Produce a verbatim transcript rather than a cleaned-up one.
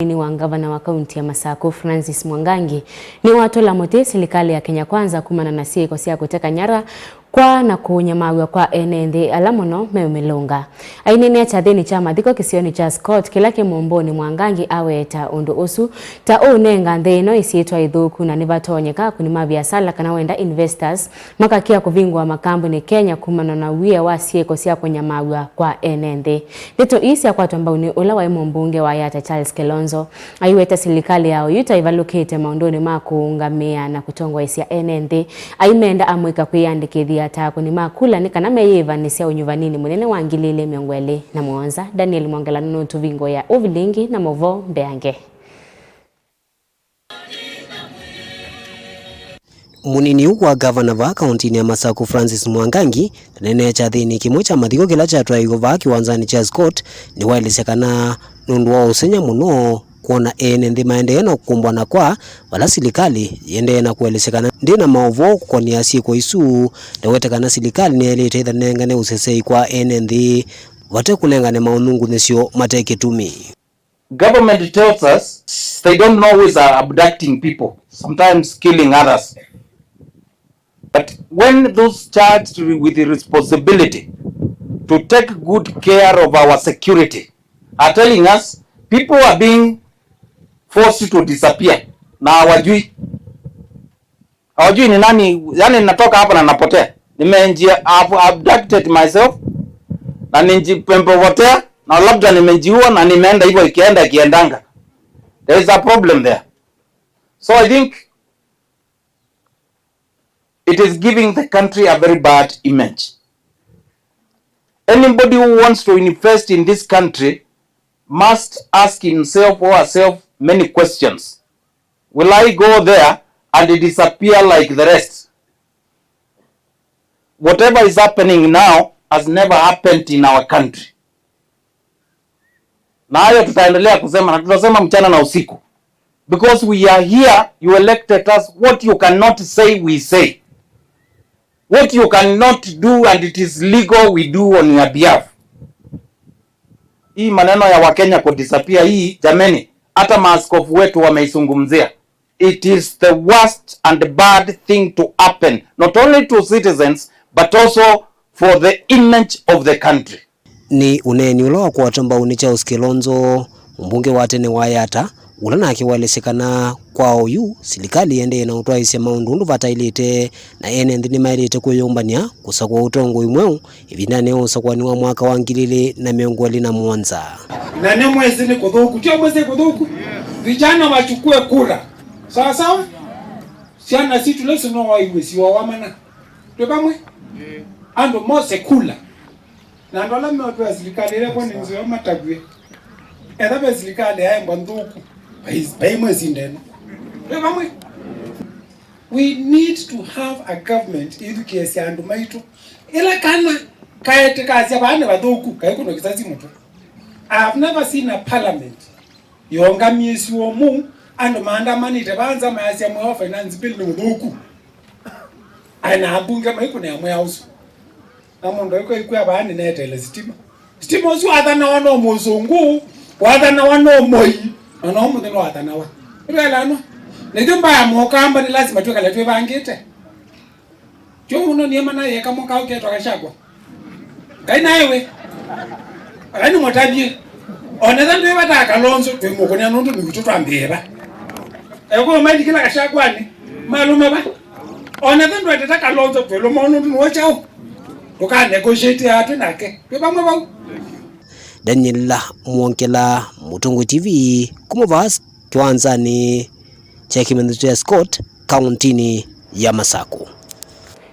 Mũnini wa ngavana wa kaunti ya Masaku, Francis Mwangangi, nĩwatũla mũtĩ silikalĩ ya Kenya Kwanza kumana na syĩko sya kũteka nyara kwa na kũnyamaw'a kwa ene nthĩ ala mũno meũmĩlũnga. Aineenea kyathĩnĩ kya mathiko kĩsionĩ kya Scott kĩla kĩ Mũmbũnĩ, Mwangangi aweta ũndũ ũsu ta ũũnenga nthĩ ĩno ĩsyĩtwa ĩthũku na nĩvatonyeka akũni ma viasala kana wenda investors makakĩa kũvingũa makambuni Kenya kumana na wia wa syĩko sya kũnyamaw'a kwa ene nthĩ. Ndeto ii syakwatwa mbau nĩ ũla waĩ mũmbunge wa Yatta Charles Kilonzo. Aiweta silikalĩ ya oyu ta ĩvalũkĩte maũndũnĩ ma kũũngamĩa na kũtongoesya ene nthĩ. Aimenda amũika kwĩyandĩkĩthya ta akũni ma kula nĩ kana meyĩĩvanĩsya ũnyuvaninĩ mũnene wa ngili ilĩ mĩongo ĩlĩ na mũonza. Daniel Mwongela nũtũvingũĩa ũvilingi na maũvoo mbeange. Mũnini ũũ wa gavana vaa kauntinĩ ya Masaku, Francis Mwangangi, aneenea kyathĩnĩ kĩmwe kya mathiko kĩla kyatwaĩiwe vaa kĩwanzanĩ kya Scott, nĩwaelesya kana nũndũ wa ũseng'ya mũno kwona ene nthĩ maendee na kũkumbwa na kwa vala silikalĩ yĩendee na kũelesya kana ndĩ na maũvoo kũkonea syĩko isu. Ndawete kana silikalĩ nĩyaĩlĩte ĩthanengane ũseseĩ kwa ene nthĩ vate kũnengane maũnungunĩsyo mate kĩtumi. Government tells us they don't know who is, uh, abducting people, sometimes killing others. But when those charged with the responsibility to take good care of our security are telling us people are being forced to disappear, na hawajui, hawajui ni nani, yani natoka hapa na napotea. Nimeji-, I've abducted myself, na nimepotea, na labda nimejiua, na nimeenda hivyo, ikienda ikiendanga. There is a problem there. So I think it is giving the country a very bad image. Anybody who wants to invest in this country must ask himself or herself many questions. Will I go there and disappear like the rest? Whatever is happening now has never happened in our country. Na hayo tutaendelea kusema, na tutasema mchana na usiku. Because we are here, you elected us, what you cannot say, we say. What you cannot do and it is legal, we do on your behalf. Hii maneno ya Wakenya kudisappear hii, jameni, hata maaskofu wetu wameizungumzia. It is the worst and bad thing to happen, not only to citizens, but also for the image of the country. Nĩ ũneeni ũla wakwatwa mbau nĩ Charles Kilonzo, mũmbunge wa tene wa Yatta, ũla nake waelesye kana kwa oyu, silikalĩ ĩendee na ũtwaĩsya maũndũ ũndũ vataĩlĩte, na ene nthĩ nĩmaĩlĩte kwĩyũmbany'a kũsakũa ũtongoi mweũ ĩvindanĩ ya ũsakũani wa mwaka wa ngili ilĩ na mĩongo ĩlĩ na mũonza. Na nĩmwĩsĩ nĩ kũthũku, tio mwĩsĩ kũthũku? Vijana wachukue kura. Sawa sawa? Syana situ lesu no waiwe siwa wamana. Twĩ vamwe? Andũ mose kula. Na andũ ala meũtwĩa silikalĩ ĩla vo nĩ nzeo matavw'e. Etha ve silikalĩ yaemba nthũku, vai, vai mwĩsinda ĩno. Twĩ vamwe? We need to have a government ĩthukĩĩsya andũ maitũ. Ĩla kana kaete kasya vaa nĩ vathũku, kaĩ kũno kĩsasi mũtwe. I have never seen a parliament yongamie syũmũ, andũ maandamanĩte vaa nza mayasya mwĩao finance bill nĩ mũthũku. Aĩ na ambunge maikũnĩa mwĩao ũsu. Na mũndũ aikwĩkwĩa vaa nĩneetele sitima. Sitima ũsu wathanawa no mũsũngũ, wathanawa no Moi, na no mũthĩ nĩwathanawa. Nĩtwaĩlanwa. Nĩkyo mbaa ya Mũkamba nĩ lasima twĩkale twĩvangĩte. Tyo mũno niĩ mana yeka mũka ũketwa Gachagua. Ngai naewe. Ngai nĩmũtavye. Onetha ndwĩvataa Kalonzo, twĩmũkũnĩa nũndũ nĩ witũ twambĩĩe va. Eko maili kĩla Gachaguanĩ, malũme va. Onetha ndwendete Kalonzo, twĩlũma nũndũ nĩwe kyaũ. Tũkanegotiate atwĩ nake. Twĩ vamwe vau. Daniel Mwongela, Mũtongoi T V, kuma vaa kĩwanzanĩ kya kĩmanyĩsyo kya Scott, kauntinĩ ya Masaku.